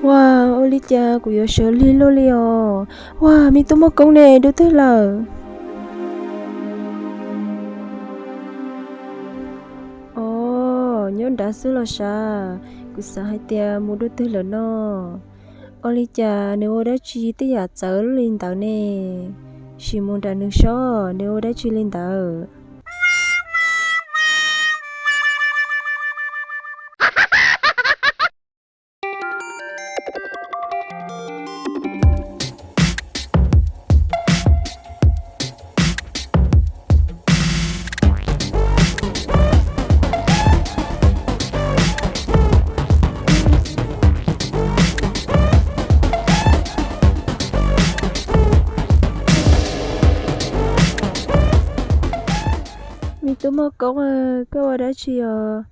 Ua, ua li cas kuv yuav sawv lig luaj li os? Ua, me tub Moj Koob ne, dua twg lawm? Os, nyob nrad xwb los sav, kuv xav hais tias mus dua twg lawm no. Ua li cas nws ua dab tsi tej yam txawv luaj li ntawd ne? Sim mus nram nws sob, nws ua dab tsi li ntawd. Me tub Moj Koob, koj ua dab tsi os?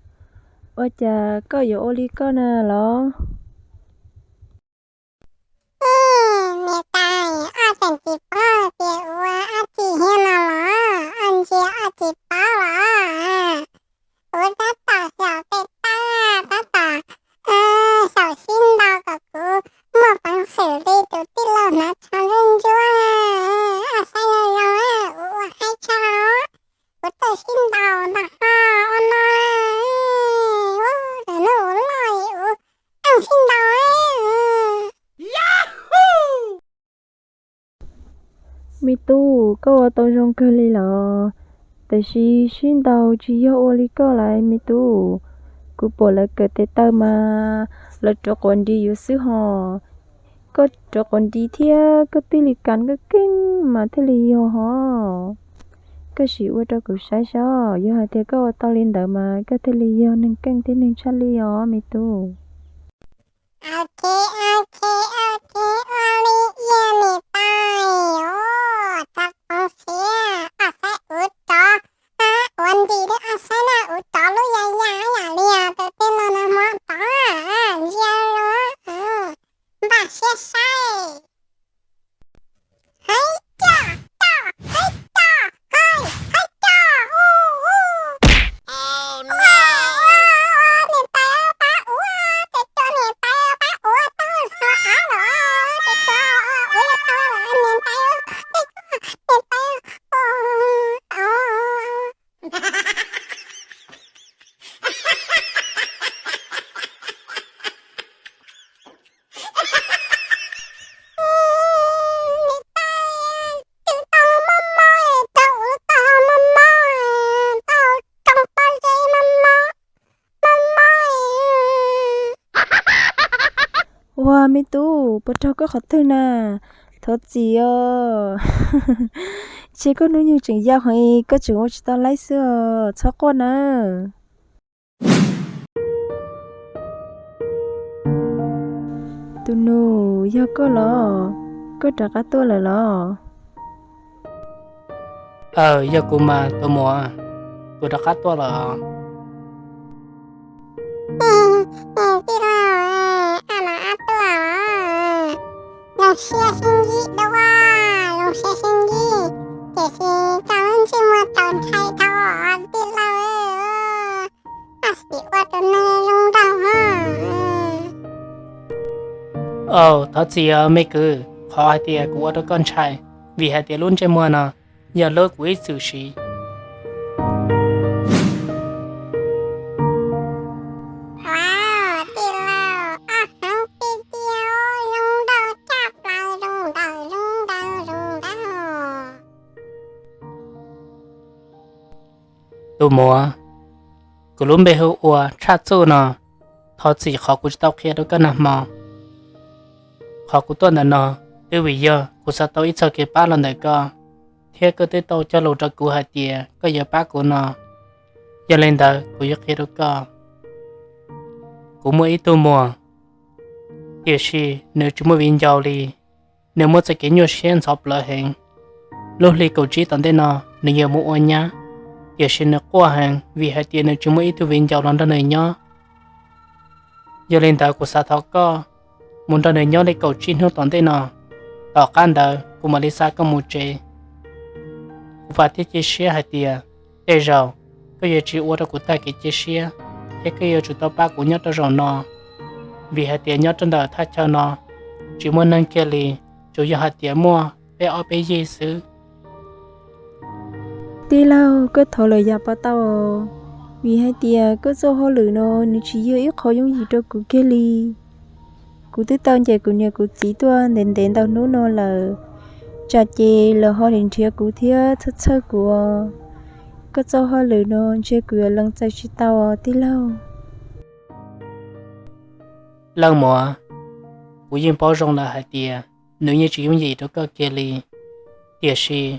Ua cas koj yuav ua li koj na los? Niam tais, ob tseem tsis paub tias ua dab tsi thiab no los? Ob ntsia ob tsis paub los? Kuv tab tom xyaum tes taw, tab tom xyaum sib ntaus kom kuv muaj peev xwm li tus tij laug hnav tsho ntsuab ntsuab. Ua saib zoo zoo, kuv ua haib tshaj. Kuv txawj sib ntaus ntag ho, ua no, ua ntawm no ua loj ua sib ntaus. Me tub, koj ua tau zoo kawg li los, tiam sis sib ntaus tsis yog ua li koj lawm me tub. Kuv pom lawv kawm tes taw mas lawv rov quav nris yuav xwb hos. Koj rov quav nris thiab koj tij li kas koj keej mas thiaj li yog hos. Koj sim ua rau kuv saib saib, yog hais tias koj ua tau li ntawd mas koj thiaj li yog neeg keej thiab neeg tshaj li os me tub. Ok, ok, ok, ua li niam tais, txhob poob siab, ua saib kuv rov quav nris li, ua saib na, kuv rov lub ya ya yam li tus tij laug no hmo tod, ntsia zoo, npaj siab saib. Haib coj, coj, haib coj, haib, haib coj, u, u. Niam tais pab ua, tes coj niam tais pab ua tau xov av los, tes coj ua yuav tau niam tais, niam tais, Ua me tub, puas raug koj qhov twg na? Thov txim os. Ntshe koj hnub nyoog tseem yau heev, koj tseem ua tsis tau laib xwb os, txhob quaj nawb. Tus nus, yog koj los? Koj rov qab tuaj lawm los? Aw, yog kuv mas tus muam, kuv rov qab tuaj lawm. Tij laug, a mas ab tuaj, zoo siab sib ntsib dua, zoo siab sib ntsib, tiam sis koj lub ntsej muag txaus ntshai dhau os tij laug. Koj sim ua rau neeg zoo nraug. Aw, thov txim os me kwv, qhov hais tias kuv ua rau koj ntshai, vim hais tias lub ntsej muag no yog lub kuv ib txwm siv. Tij laug, ob hneev tiag tiag, zoo nraug tshaj plaws, zoo nraug, zoo nraug, zoo nraug. Tus muam, kuv lub npe hu ua Tshaj Txuj no, thov txim qhov kuv tsis tau qhia rau koj nag hmo. Qhov kuv tuaj ntawm no twb vim yog kuv xav tau ib txoj kev pab los ntawm koj, thiab koj twb tau cog lus rau kuv hais tias koj yuav pab kuv no. Yog li ntawd kuv yuav qhia rau koj. Kuv muaj ib tug muam, tiam sis nws tsis muaj viv ncaus li. Nws muaj txoj kev nyuaj siab ntxhov plawv heev. Lub hli kaum tsib tom ntej no nws yuav mus ua nyab, tiam sis nws quaj heev vim hais tias nws tsis muaj ib tug viv ncaus los nrog nws nyob. Yog li ntawd kuv xav thov koj mus nrog nws nyob li kaum tsib hnub tom ntej no, tom qab ntawd kuv mam li xa koj mus tsev. Kuv vam thiab cia siab hais tias tej zaum koj yuav tsis ua rau kuv tag kev cia siab, thiab koj yuav tsum tau pab kuv nyob rau zaum no. vim hais tias nyob rau ntawm thaj chaw no tsis muaj neeg kiag li, tsuas yog hais tias muaj peb ob peb yig xwb. Tij laug, koj thov lawm yam pab tau os, vim hais tias koj txoj hauj lwm no nws tsis yog ib qho yooj yim rau kuv kiag li. Kuv twb tau ncaim kuv niam kuv txiv tuaj ntev ntev ntau hnub no lawm, tsam ces lawv ho nrhiav kuv thiab txhawj txhawj kuv os. Koj txoj hauj lwm no ntshe kuv yuav lees txais tsis tau os tij laug. Leej muam, kuv yeej paub zoo lawm hais tias nws yeej tsis yooj yim rau koj kiag li, tiam sis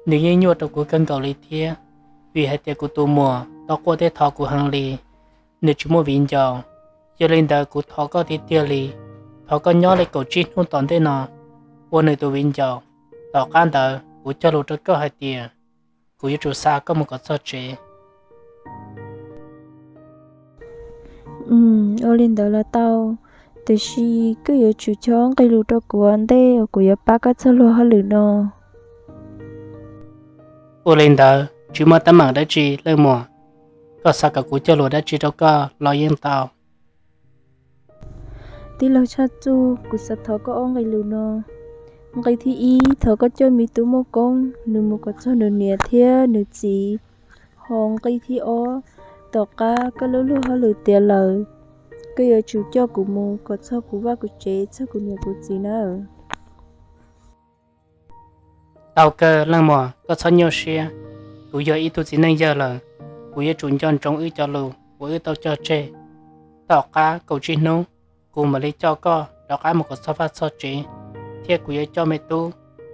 nws yeej nyuaj rau kuv kawg nkaus li thiab, vim hais tias kuv tus muam tau quaj thiab thov kuv heev li, nws tsis muaj viv ncaus. Yog li ntawd kuv thov koj tiag tiag li, thov koj nyob li kaum tsib hnub tom ntej no ua nws tus viv ncaus, tom qab ntawd kuv cog lus rau koj hais tias kuv yuav tsum xa koj mus kom txog tsev. Ua li ntawd los tau, tiam sis koj yuav tsum tso nqe lus rau kuv ua ntej uas kuv yuav pab koj txoj luag hauj lwm no. Ua li ntawd tsis muaj teeb meem dab tsi leej muam, koj xav kom kuv cog lus dab tsi rau koj los yeej tau. Tij laug Tshaj Txuj, kuv xav thov koj ob nqe lus no. Nqe thib ib, thov koj coj me tub Muaj Koob nws mus kom txog nws niam thiab nws txiv. Ho nqe thib ob, tom qab koj lub luag hauj lwm tiav lawm, koj yuav tsum coj kuv mus kom txog kuv vaj kuv tsev, txog kuv niam kuv txiv nawb. Tau kawg leej muam, koj txhob nyuaj siab. Kuv yog ib tug txiv neej yawg lawm, kuv yuav tsum nco ntsoov wb cov lus uas wb tau cog tseg. Tom qab kaum tsib hnub, kuv mam li coj koj rov qab mus kom txog vaj txog tsev, thiab kuv yuav coj me tub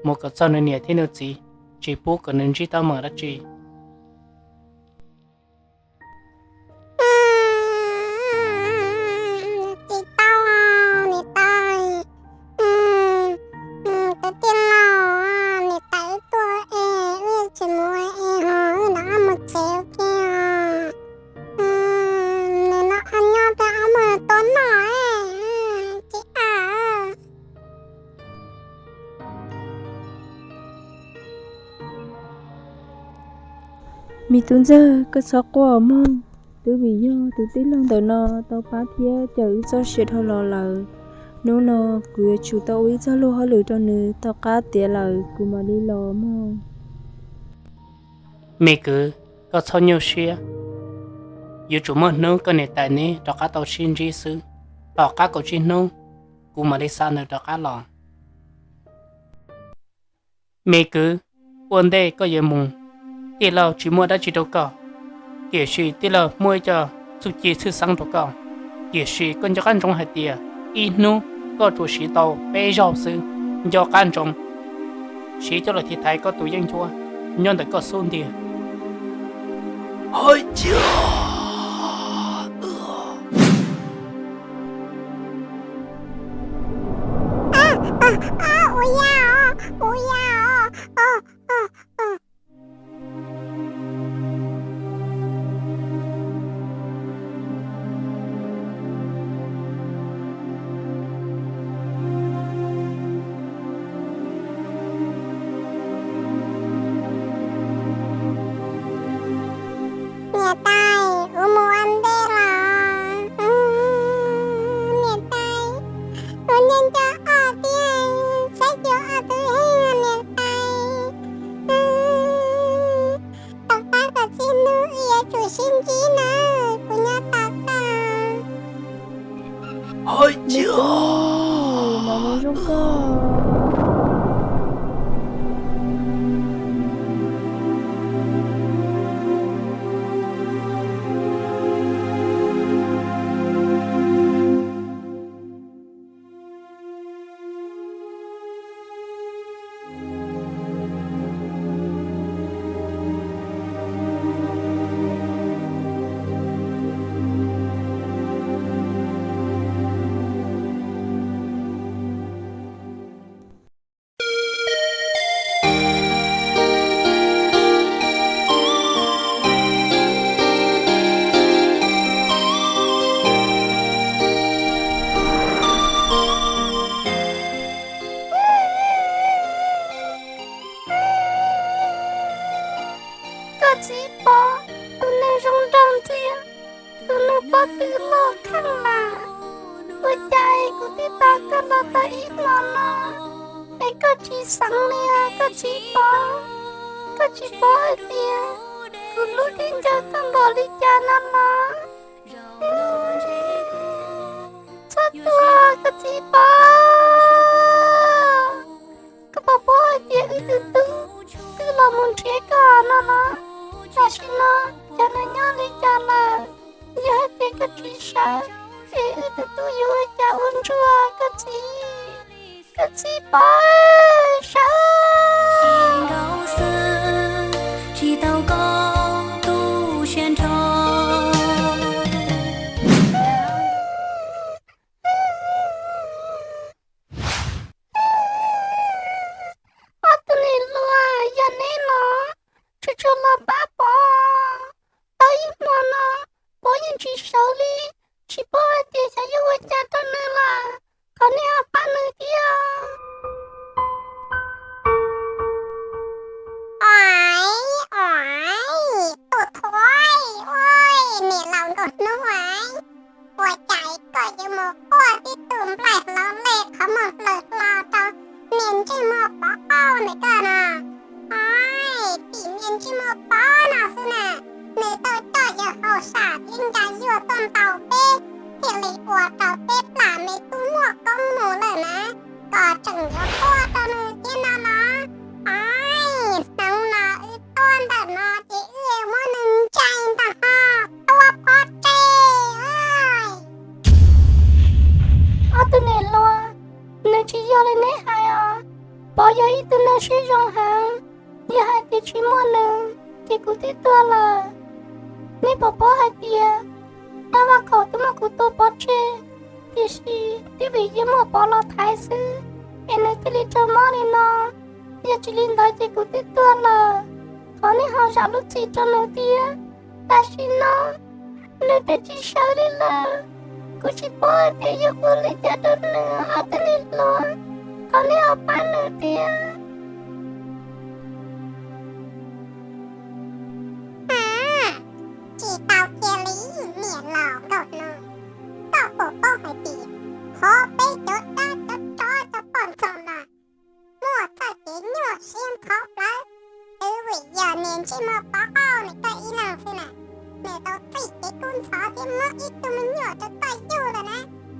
mus kom txog nws niam thiab nws txiv, tsis pub kom nws ntsib teeb meem dab tsi. Tsis tau, niam tais, tus tij laug, niam tais wb tuaj es wb tsis mus es ho wb nrog ob mus tsev ua ke os. Nws no nyob peb ob mus tua noj tsis a. Me tub ntxawg, koj txhob quaj mog. Twb vim yog tus tij laug ntawm no tau pab thiab cawm wb txoj sia dhau los lawm. Hnub no kuv yuav tsum tau ua ib txoj luag hauj lwm rau nws, tom qab tiav lawm kuv mam li los mog. Me kwv, koj txhob nyuaj siab. Yuav tsum muaj hnub koj niam tais neb rov qab tau sib ntsib xwb. Tom qab kaum tsib hnub, kuv mam li xa nws rov qab los. Me kwv, ua ntej koj yuav mus, tij laug tsis muaj dab tsi rau koj, tiam sis tij laug muaj ib co txuj ci tshwj xeeb rau koj. Tiam sis koj nco qab ntsoov hais tias ib hnub koj tsuas siv tau peb zaug xwb. Nco qab ntsoov, siv coj los tiv thaiv koj tus yeeb ncuab nyob ntawm koj xub ntiag. Niam tais, kuv mus ua ntej los. Niam tais, kuv nco nco ob tiag, saib xyuas ob tug heev niam tais. Tom qab kaum tsib hnub wb yuav tsum sib ntsib na, kuv nyob tos koj. Hais tias, mas mus zoo koj. Kuv twb tos koj los tau ib hmo no, es koj tsis xeev li os koj txiv Pov. Koj tsis paub hais tias kuv hlub thiab nco koj npaum li cas no los? Txhob tuag koj txiv Pov. Koj puas paub hais tias wb tus tub twb los mus nrhiav koj no los? Tam sim no cov neeg nyob li cas lawm? Yog hais tias koj tsis sawv, es wb tus tub yuav ua cas ua ntsuag koj txiv? Koj txiv Pov, sawv. Tsis tau koj tu siab nrho. Ob tug niam hluas, yog neb los tsuas tsuas los pab Pov. Tau ib hmo no Pov yeej tsis sawv li, tsis paub hais tias xyov yuav ua cas rau nws lawm, thov nej ho pab nws thiab. Ua, ua, tus thuav, ua, niam laus Nkauj Hnub, ua cas koj yuav mus quaj tib tug nplaig hlo lej qhov muag hlawv hlo rau niag ntsej muag Pov Qauj ntawm koj no? Ua, tim niag ntsej muag Pov no xwb na, nws tau coj yawg hauj sam thiab Ncas Yuaj tuaj ntaus peb, thiaj li ua rau peb plam me tub muaj koob mus lawm na, koj tseem yuav quaj rau nws thiab no los? Ua, hnub no wb tuaj ntawm no ces wb muab nws ntsais ntag ho, tua pov tseg. Ob tug niam hluas, nws tsis yog li neb hais os. Pov yog ib tug neeg siab zoo heev, yog hais tias tsis muaj nws ces kuv twb tuag lawm. Neb puas paub hais tias dab vaj khaum twb muab kuv tua pov tseg, tiam sis twb vim yog muaj Pov los thaiv xwb es nws thiaj li raug mob li no. Yog tsis li ntawd ces kuv twb tuag lawm. Thov neb ho zam lub txim rau nws thiab. Tam sim no nws twb tsis sawv li lawm, kuv tsis paub hais tias yuav ua li cas rau nws, ob tug niam hluas, thov neb ho pab nws thiab. Tsis tau kiag li, niam laus Nkauj Hnub, koj puas paub hais tias qhov peb cov dab cov tsov cov poj ntxoog no muaj txoj kev nyuaj siab ntxhov plawv, twb vim yog niag ntsej muag Pov Qauj nws koj ib leeg xwb na. Nws tau txij kev kub ntxhov thiab muab ib tug me nyuam rau koj yug lawm na,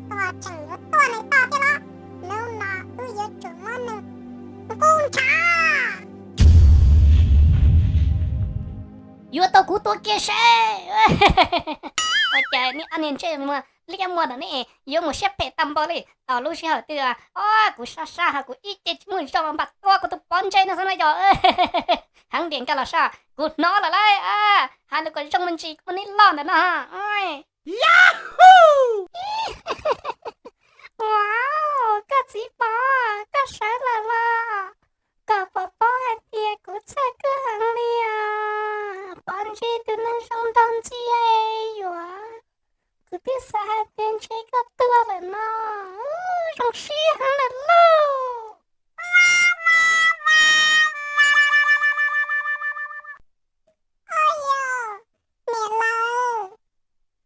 koj tseem yuav tuaj nws tod thiab los? Hnub no wb yuav tsum muab nws nqus ntshav. Yuav tau kuv tua kiag seb. Ua cas nej ob niag ntsej muag liab muag no ne yuav mus siab phem tag npaum li. Tos lub sij hawm twg os kuv sab sab ho kuv ib ce tsis muaj zog los npam tua kuv tus Pov Ntsej no xwb na yog. Heev tiag nkag los sab, kuv hnov lawm lauj. Hais lus kom zoo me ntsis kuv muaj neb loj ntawm no. Ua, koj txiv Pov, koj sawv lawm los? Koj puas paub hais tias kuv txhawj koj heev li os? Pov Ntsej tus neeg zoo nraug ntxiag yuav, kuv twb xav hais tias ntshe koj tuag lawm no. Zoo siab heev lawm lauj. Ua, yog niam laus,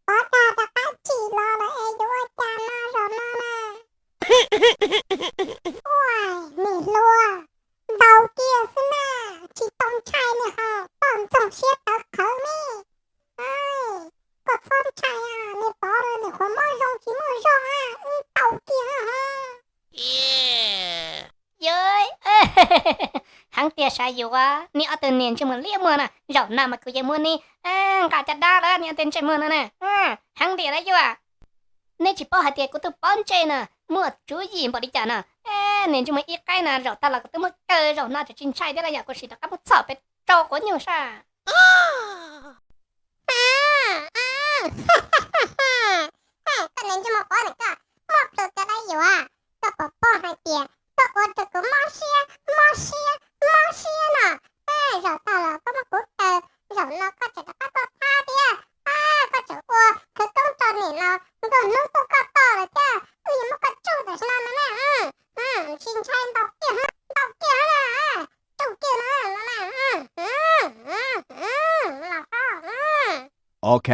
Pov Dag rov qab tsim los lawm es yuav ua cas no zaum no na? Ua, niam hluas, ntaus kiag xwb na, tsis tau ntshai li ho, poj ntxoog siab tawv qhawv ne. Koj txhob ntshai, niag Pov no nws qhuav mob zoo tsis muaj zog, wb ntaus kiag ho. Yog, heev tiag sav yuav, neb ob tug niag ntsej muag liab muag na, zaum no mas kuv yuav muab neb nqa caj dab lawm, neb ob tug ntsej muag no na. Heev tiag lawm yuav. Neb tsis paub hais tias kuv tus Pov Ntsej no muaj tswv yim npaum li cas no. Niag ntsej muag ib qaib no zaum tag los kuv twb muab kaw zaum no tseem tsis ntshai thiab los yog kuv sim rov qab muab txhom pem rau quav nyuj sab. Koj niag ntsej muag Pov ntawm koj, muaj plhus kawg li yuav. Koj puas paub hais tias koj ua rau kuv mob siab, mob siab, mob siab no. Zaum tag los koj muab kuv kaw, zaum no koj tseem rov qab tuaj thab thiab. Koj tseem ua khawv koob rau niam laus Nkauj Hnub tuaj koj tod lawm thiab, wb yuav muab koj tsuj tam sim no no na. Tsis ntshai, ntaus kiag, ntaus kiag na, tsuj kiag na. Ok.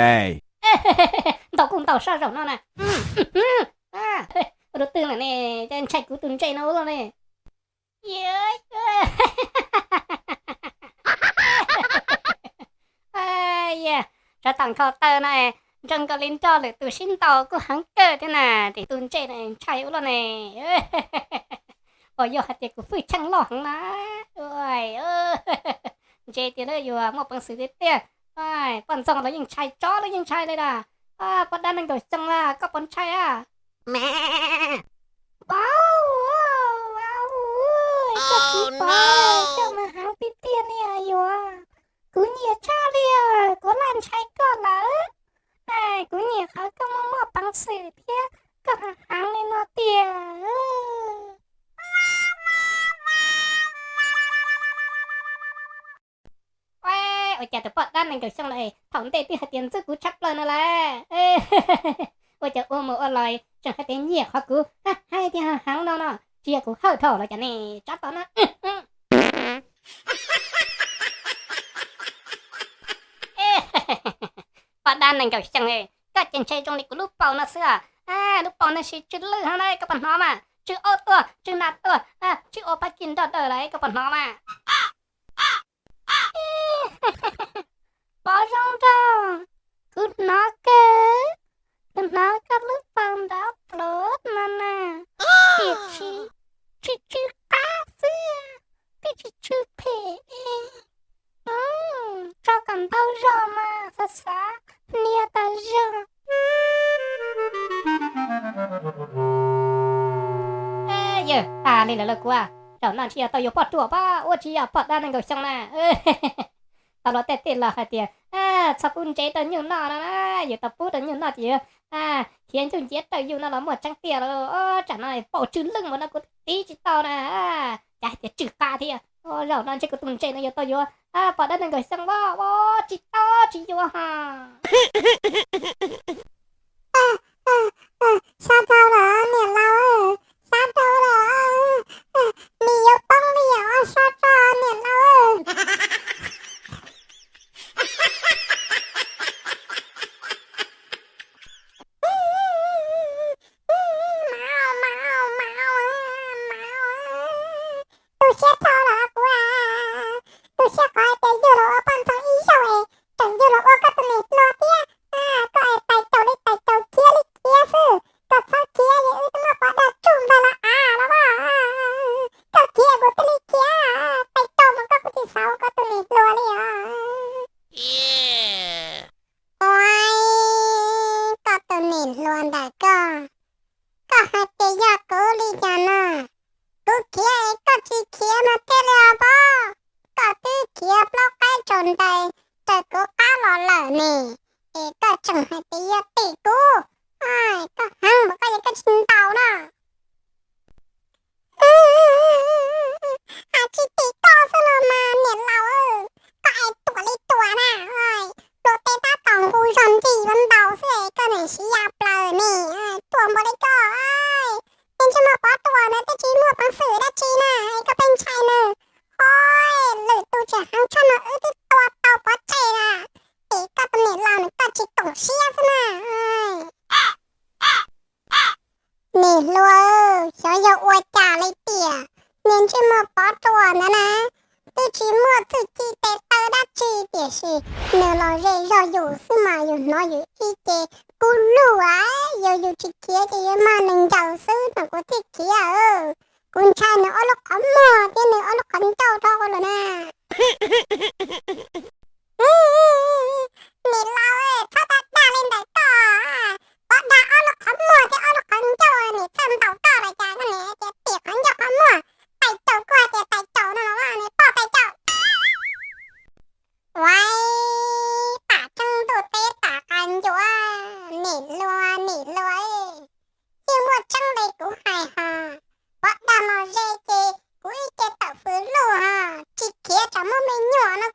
Ntaus kuj ntaus sab zaum no na. ua dua twg lawm ne, cas ntshai kuv tus ntses no ua luaj ne? Tsov tom nkhaus taw no, nrog nkaus li nrog lwm tus sib ntaus kuj heev kawg thiab na, tus ntses no ntshai ua luaj ne. Uas yog hais tias kuv hwj chim loj heev na, ntse tias lawv yuav muaj peev xwm tiag tiag. Poj ntxoog los yeej ntshai, tsov los yeej ntshai li na. Poj dab nees nkaum xyoo na, koj puas ntshai a? Paub, koj tsis paub, koj mas heev tiag tiag li yuav. Kuv nyiam tshaj li, kuv laj ntshai koj lawm. Kuv nyiam qhov koj muaj muaj peev xwm thiab koj heev heev li no tiag. Ua cas tus poj dab nees nkaum xyoo lawm thaum ntej twb hais tias ntxub kuv tshaj plaws no lawm. Ua cas ua mus ua los tseem hais tias nyiam qhov kuv hais tias heev no no, tsis yog kuv hawj dhau los cas ne, tsov tom no. Poj dab nees nkaum xyoo, koj ces ntshe zoo li kuv lub paum no xwb. Lub paum no sis tsw lwj heev na, koj puas hnov mas? Tsw aub tuaj, tsw nas tuaj, tsw ua pab kis nrog daws lawm, koj puas hnov mas? Pov zoo nraug, kuv hnov kawg, kuv hnov koj lub paum nrov pluav no na, tiam sis tsw tsw qab xwb, twb tsis tsw phem. Tso kom ntau zog mas xav xav hnia tas zog. Yawg, tas li lawm lauj kuv, zaum no ntshe yog tau yuav poj ruam pab ua tsis yog poj dab nees nkaum xyoo na. Tau luag tej tij laug hais tias txhob pub ntsev rau nyuj noj no na, yus tau pub rau nyuj noj ces yuav khiav ncuj nciav raws yus no los muaj tseeb tiag lauj. Tsam no paum tsw lwj mus no kuv tiv tsis tau na, cas hais tias tsw qab thiab. Zaum no ntshe kuv tus ntses no yuav tau yuav poj dab nees nkaum xyoo los ua tsis tau tsis yuav ho. Sab dhau lawm niam laus, sab dhau lawm, mis yuav poob li os, sab dhau niam laus. Tu siab dhau lawm kuv, tu siab qhov tias yug los ua poj ntxoog ib zaug es tseem yug los ua koj tus niam hluas thiab. Koj es tais caus li tais caus khiav li khiav xwb, koj txhob khiav es wb twb muaj pov dag tsuj npawg los av los as. Koj khiav kuv thiaj li khiav, tais caus mas koj kuv tsis xav ua koj tus niam hluas li os. Ua, koj tus niam hluas ntawm koj, koj hais tias yog kuv li cas no? Kuv khiav es koj tsis khiav mas thiaj li os pob. Koj twb khiav plaub qaib tsaus ntais raws kuv qab los lawm ne, es koj tseem hais tias yog tim kuv. Koj heev mas koj yog koj tsis ntaus na. Hais tsis tim koj xwb los mas niam laus, koj es tuam li tuam na, luag tej tab tom nqus zog nrig yuav ntaus xwb koj niam siv ya plaws ne, tuam npaum li koj, es ntsej muag pov ruam na twb tsis muaj peev xwm dab tsi na, koj pheej ntshai na. Hos, lwm tus tseem heev tshaj no wb twb tua tau pov tseg na, es koj tus niam laus nws koj tsis koom siab xwb na. Niam hluas, xyov yog ua cas li tiam, niag ntsej muag pov ruam ntawd na, twb tsis muaj txuj ci tes taw dab tsi tiam sis nws los ze zog yus xwb mas yus hnov yus ib ce kub lug, yog yus tsis khiav ces yuav mag nees ncaws xwb no kuv thiaj khiav. Kuv ntshai nws ob lub qhov muag thiab nws ob lub qhov ncauj dhau lawm na. Niam laus, txhob dag dag li ntawm koj, pov dag ob lub qhov muag thiab ob lub qhov ncauj, niam txawj ntaus koj los cas koj niam tias tiam qhov ncauj qhov muag, tais caus kuj hais tias tais caus no los niam poj tais caus. Ua, tam tseeb ntuj teb tam qab ncuav, niam hluas niam hluas, yeej muaj tseeb li kuv hais hos, pov dag mos ze ces kuv ib ce tawm fws lug hos tsis khiav tsam muaj me nyuam no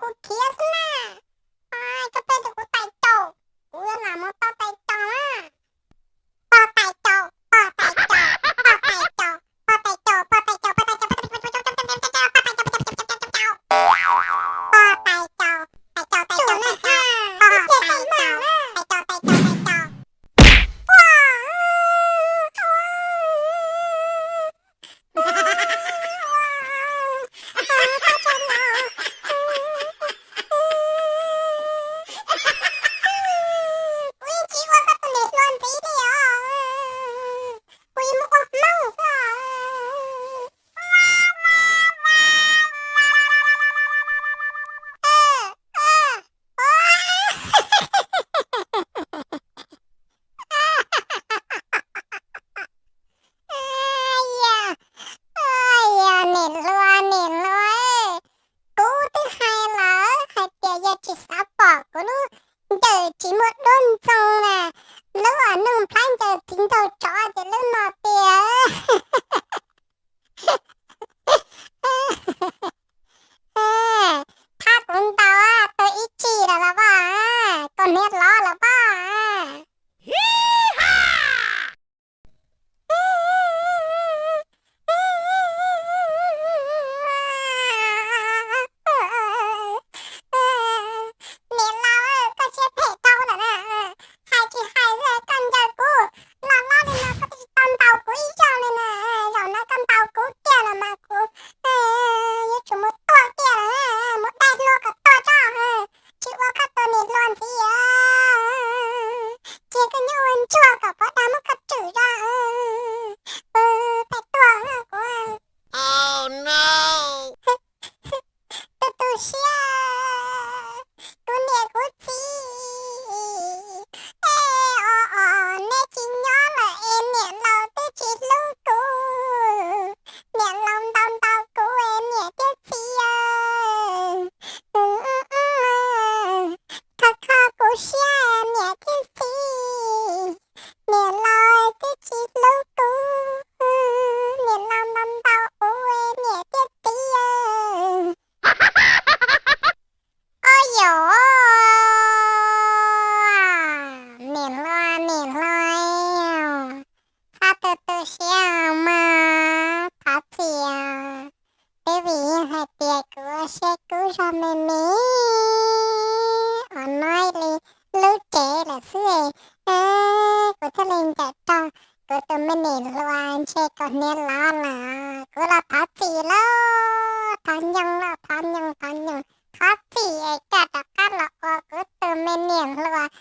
Niam laus lawm, kuv los thov txim lauj, thov nyoos lauj, thov nyoos, thov nyoos, thov txim es koj rov qab los ua kuv tus me niam hluas,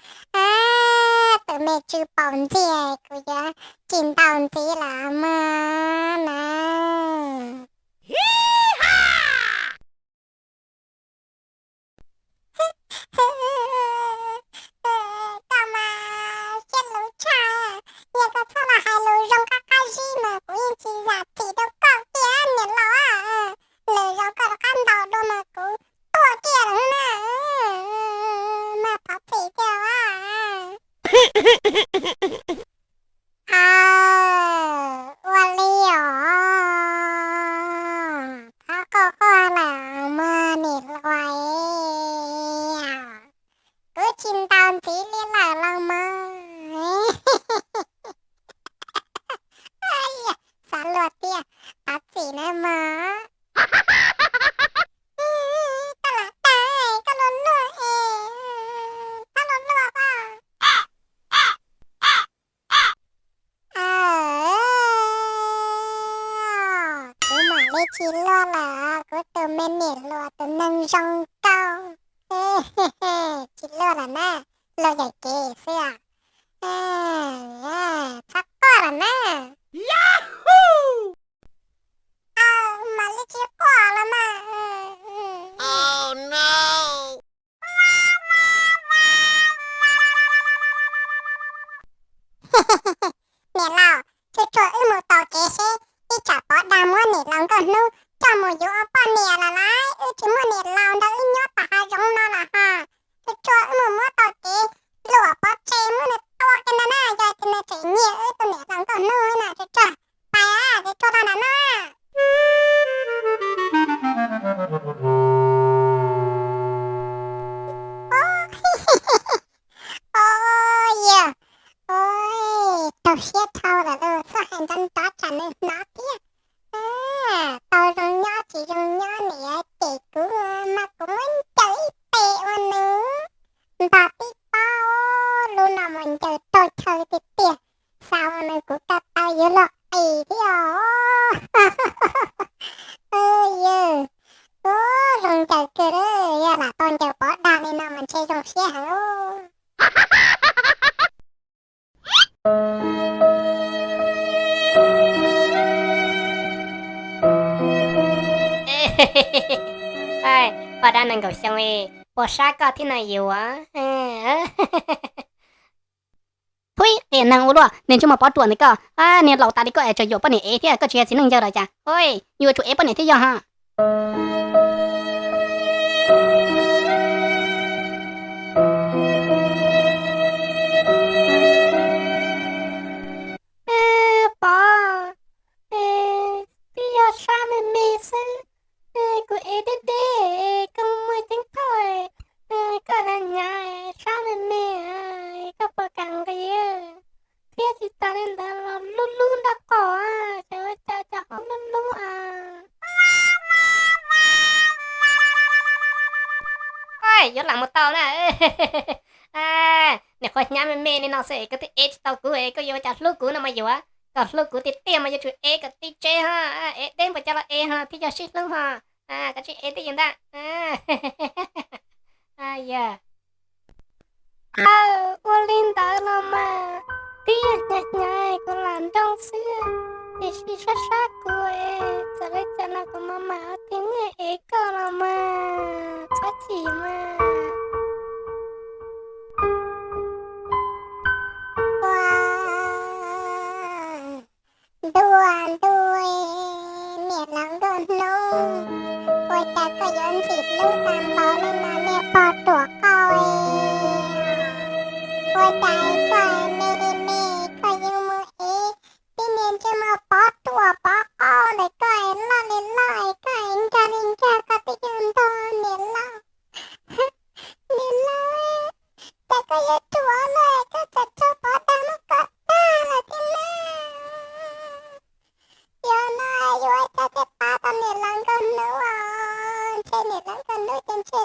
tus me tswv paum ntxiag, kuv yuav tsis ntaus ntxiv lawm mog na. Koj mas siab luv tshaj, yog koj txhob los hais lus zoo qab qab zib mas kuv yeej tsis zam txim rau koj tiag niam laus. Lwm zaus koj rov qab ntaus dua mas kuv tuaj kiag lawm na, mas thov txim tiag. Ua li os, thov quaj quaj lawm mog niam hluas, kuv tsis ntaus ntxiv li lawm los mas. Xav luag tiag, thov txim na mog. Koj lam tag, koj luag luag es, txhob luag luag os. Kuv mam li tsis luag lawm, kuv tus me niam hluas tus neeg zoo nkauj. Tsis luag lawm na, luag yam kev xwb. Txhob quaj lawm na. Mam li tsis quaj los mas. Niam laus, tsuag tsuag wb mus tos kev seb, ib tsam Pov Dag muab niam laus Nkauj Hnub coj mus yuav ua poj niam lawm lauj, wb tsis muaj niam laus nrog wb nyob tom hav zoov no lawm hos. Tsuag tsuag wb mus muab tau kev, luam pov tseg muab nws tua kiag ntag na, yog tias nws tseem nyiam wb tus niam laus Nkauj Hnub na, tsuag tsuag pais, tsuag tsuag los nram no. Yog, raug siab dhau lawm lauj, txhob hais nrov nrov tsam nws hnov thiab. Tau zoo nyob tsis zoo nyob niam cem kuv mas kuv muab ncaws ib pe ua nws ntog tib pob, lub no mas ncaws raug chaw tiag tiag, xav ua nws kuv ko taw yuav luag qis thiab os. Yog, zoo ncaws kawg, yog lam tau ncaws Pov Dag li no mas ntshe zoo siab heev. Poj Dag nees nkaum xyoo, puas sab koj thiab na yuav? Phuib, qias neeg ua luaj, niag ntsej muag pov ruam ntawd koj, niag laus tas li koj es tseem yuam poj niam ev thiab, koj tsis yog txiv neej yawg los cas? Yuav tsum ev poj niam thiab yog hos. Pov, twb yog sab me me xwb, kuv ev deb deb, koj muaj ceeb thoj, koj hnyav hnyav, sab me me, koj puas kam nqis? Thiab tsis tas li ntawd los lub lub nraub qaum, xyov ua cas cas ho lub lub. Yuav lam mus tau na. Niam qhuav hnyav me me li no xwb koj twb ev tsis tau kuv, koj yuav ua cas hlub kuv no mas yuav. Kom hlub kuv tiag tiag mas yuav tsum ev kom tib tsev ho, ev deb npaum cas los ev ho thiaj yog sib hlub ho. Koj tsis ev twb yog ntag. Yog, ua li ntawd los mas twb yog hnyav hnyav kuv lam nrauj xwb, tiam sis sab sab kuv, txawm li cas los kuv mam mam ua tus neeg ev koj los mas, txhob chim mas. Ntuj, ntuj, niam laus Nkauj Hnub, ua cas koj yuav ntxim hlub tag npaum li no niag pog ruam qau? Ua cas koj me me koj yeej mus ev tib niag ntsej muag pov ruam pov qau ntawm koj, loj li loj, koj nkag li nkag, koj twb yog ntog niam laus. Niam laus, cas koj yuav ruam lawm, koj txawm raug Pov Dag muab kov tag lawm thiab na. Yog no yuav ua cas thiaj pab tau niam laus Nkauj Hnub os? Ntshe niam laus Nkauj Hnub ces ntshe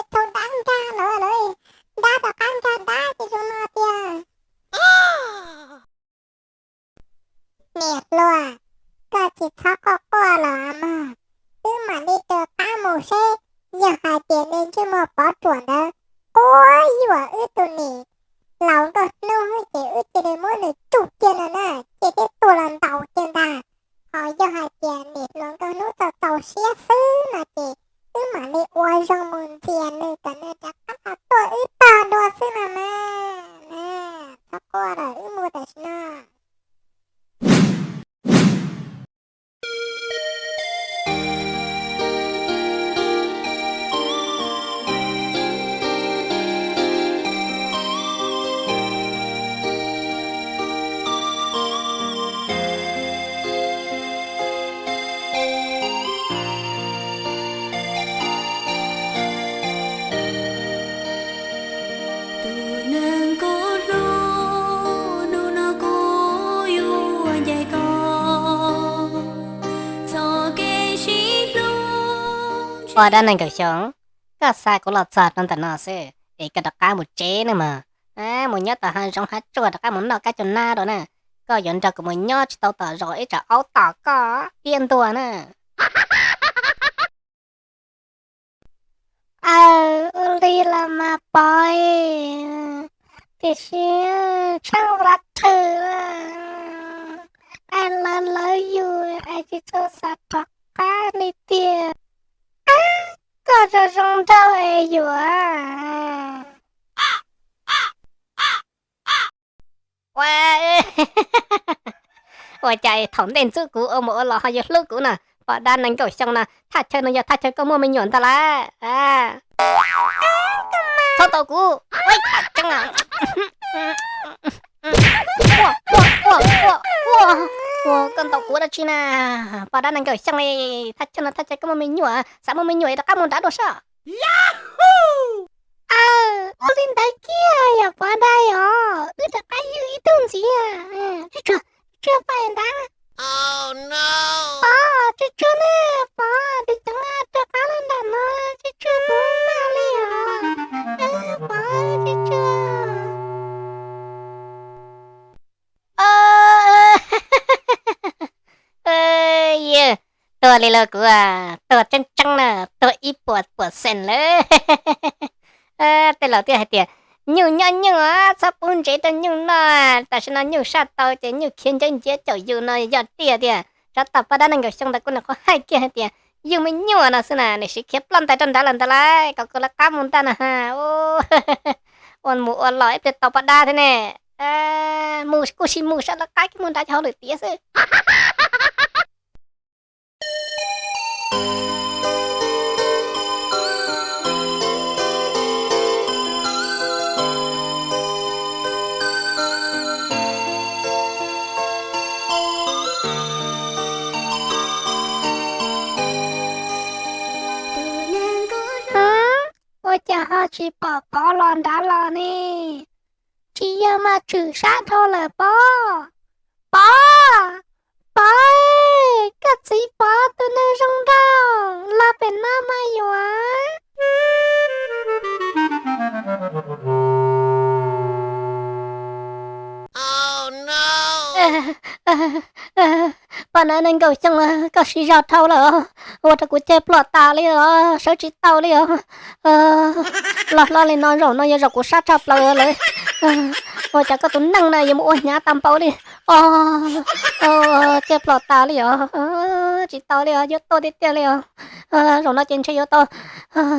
niam hluas nkauj hnub txaus txaus siab xwb no ces wb mam li ua zoo mus ntxias nws kom nws rov qab los tuaj wb tog dua xwb no mas. Txhob quaj lawm, wb mus tam sim no. Ua dab neeg Nkauj Xyooj, koj xa kuv los txog rau ntawm no xwb es koj rov qab mus tsev ne mog. Mus nyob tom hav zoov hav tsuag, rov qab mus noj kab cov nab dua na. Koj yuav nrog kuv mus nyob tsis tau tom zos ib tsam aub tom koj tiab ntua na. Aw, ua li los mas Pov, tiam sis tshaib plab thwm, I love you, es tsis txhob xav rov qab li tiag. Koj zoo zoo nraug es yuav. Ua, ua cas thaum ntej ntxub kuv ua mus ua los ho yuav hlub kuv no? Pov dab neeg Nkauj Xyooj no, thaj chaw no yog thaj chaw koj muaj me nyuam ntag lauj. Txhob tau kuv. Ua, ua, ua, ua, ua, koj ntaus kuv dab tsi na? Pov dab neeg Nkauj Xyooj li, thaj chaw no thaj chaw koj muaj me nyuam, xav muaj me nyuam rov qab mus nrad dua soj. Aw, ua li ntawd kiag yog Pov dab os, wb rov qab yug ib tug ntxiv. Tsuag tsuag, tsuag pais nrad. Pov, tsuag tsuag na, Pov, tus coob rov qab los nram no, tsuag tsuag kuv mag li os. Pov, tsuag tsuag. Yog tuag li los kuv tuag tseeb tseeb na, tuag ib puas puas xees lawm. Tej laus thiaj hais tias nyuj nyob nyuj, txhob pub ntsev rau nyuj noj. Tam sim no nyuj saj tau ces nyuj khiav nciab nciab caum yus no yog tiag tiag. Tsov tom poj dab neeg Nkauj Xyooj ntawd kuj nws qhuav hais kiag hais tias yug me nyuam no xwb na, nws siv khiav ploj ntais rau nrad lawm ntag lauj, kom kuv lawv qab mus ntag na ha. Ua mus ua los ib pliag tau poj dab thiab ne. Mus kuj sis mus, sawv daws qab kiag mus nrad ces hauj lwm tiav xwb. Ua cas ho tsis pom Pov los nrad los ne? Tsis yog mas tshwm sab dhau lawm pob? Pov, Pov, koj txiv Pov tus neeg zoo nraug los pem no mas yuav. Poj dab neeg Nkauj Xyooj, koj siv zog dhau lawm os, ua rau kuv ceg plom tas li os, sawv tsis tau li os. Los hlob li no zaum no yog zaum kuv sab tshaj plaws lawm. Ua cas koj tus neeg na yuav mus ua hnyav tag npaum li os, ceg plom tas li os, tsis tau li os, yuav tuag tiag tiag li os. Zaum no ces ntshe yuav tau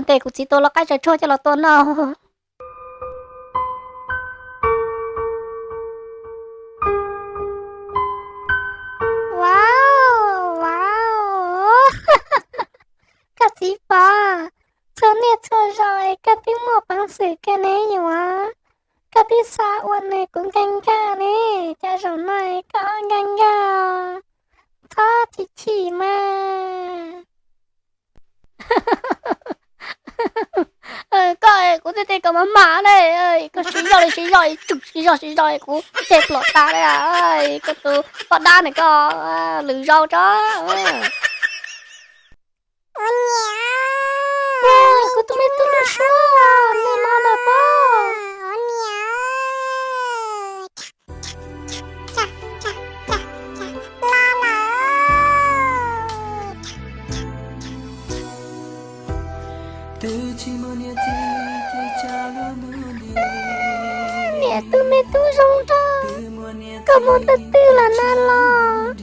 ntes kuv txiv tus lau qaib tsaws tsuag coj los tua noj. Wow, wow. Koj txiv Pov, txhua niaj txhua zaus es koj twb muaj peev xwm kawg ne yuav. Koj twb xa ua nws kuv nkag nkag ne, cas zaum no es koj ho nkag nkag? Txhob chim chim mas. Koj, kuv thiaj tias koj mas mas ne, koj siv zog li siv zog, tsum siv zog siv zog, kuv ceg plom tas li. Koj tus poj dab ne, koj lwm zaus tso. Ua niam, kuv tus me tub lub suab, me no lawm pob. Niam tub me tub zoo nraug, koj mus ntawm twg los na los?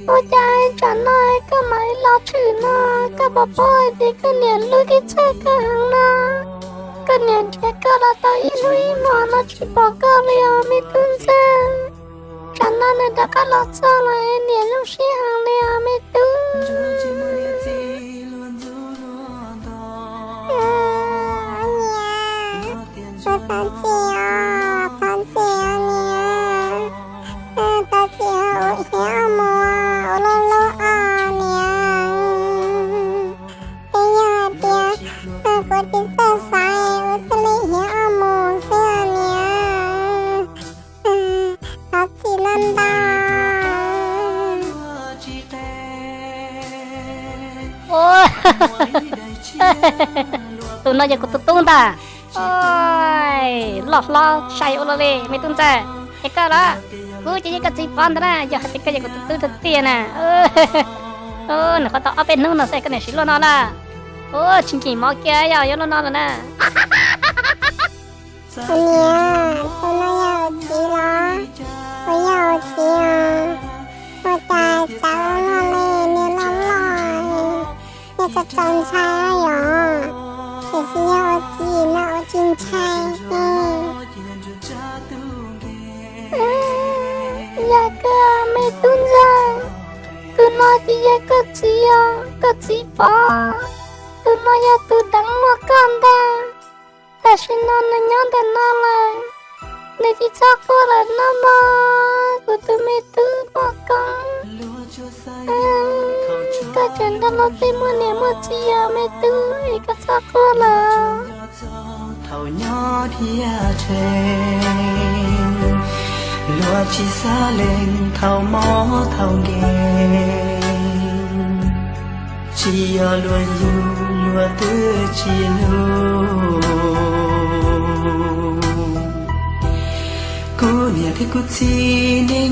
Ua cas tsam no koj mam li los tshwm no, koj puas paub hais tias koj niam hlub koj txhawj koj heev no? Koj niam nrhiav koj los tau ib hnub ib hmo no tsis pom koj li os me tub ntxawg. Tsam no nws rov qab los txog los niam zoo siab heev li os me tub. Niam, thov txim os, thov txim os niam. Thov txim os, ua hiav ob mus, ua loj loj os niam. Twb yog hais tias kuv tsis txawj xaiv, ua thiaj li hiav ob mus xwb os niam. Thov txim ntau ntau. Tus no yog kuv tus tub ntag. Loj hlob sai ua luaj li me tub ntxawg. Es koj los? Kuv ces yog koj txiv Pov ntag na, yog hais tias koj yog kuv tus tub tiag tiag na. Nws qhuav tau ob peb hnub no xwb koj niam siv luaj no lawm. Ua tsis nkim mov kiag yog yuav luaj no lawm na. Niam, tus no yog kuv txiv los? Kuv yog kuv txiv os. Ua cas txawv ua luaj li, niag loj loj, niag txaus txaus ntshai yom. Tiam sis yog ua txiv no ua tsis ntshai. Yog koj me tub ntxawg, tus no ces yog koj txiv os, koj txiv Pov. Tus no yog tus deev muaj koj ntag. Tam sim no nws nyob ntawm no lawm, nws tsis txhob quaj lawm nawb mog, kuv tus me tub muaj koob. Koj tseem nrog luag tej muaj niam muaj txiv os me tub, es koj txhob quaj lawm. Thaum nyob dhia rhe, luag tsis xav lees thaum mob thaum nkees. Tsis yog luag yug luag twb tsis hlub. Kuv niam thiab kuv txiv nej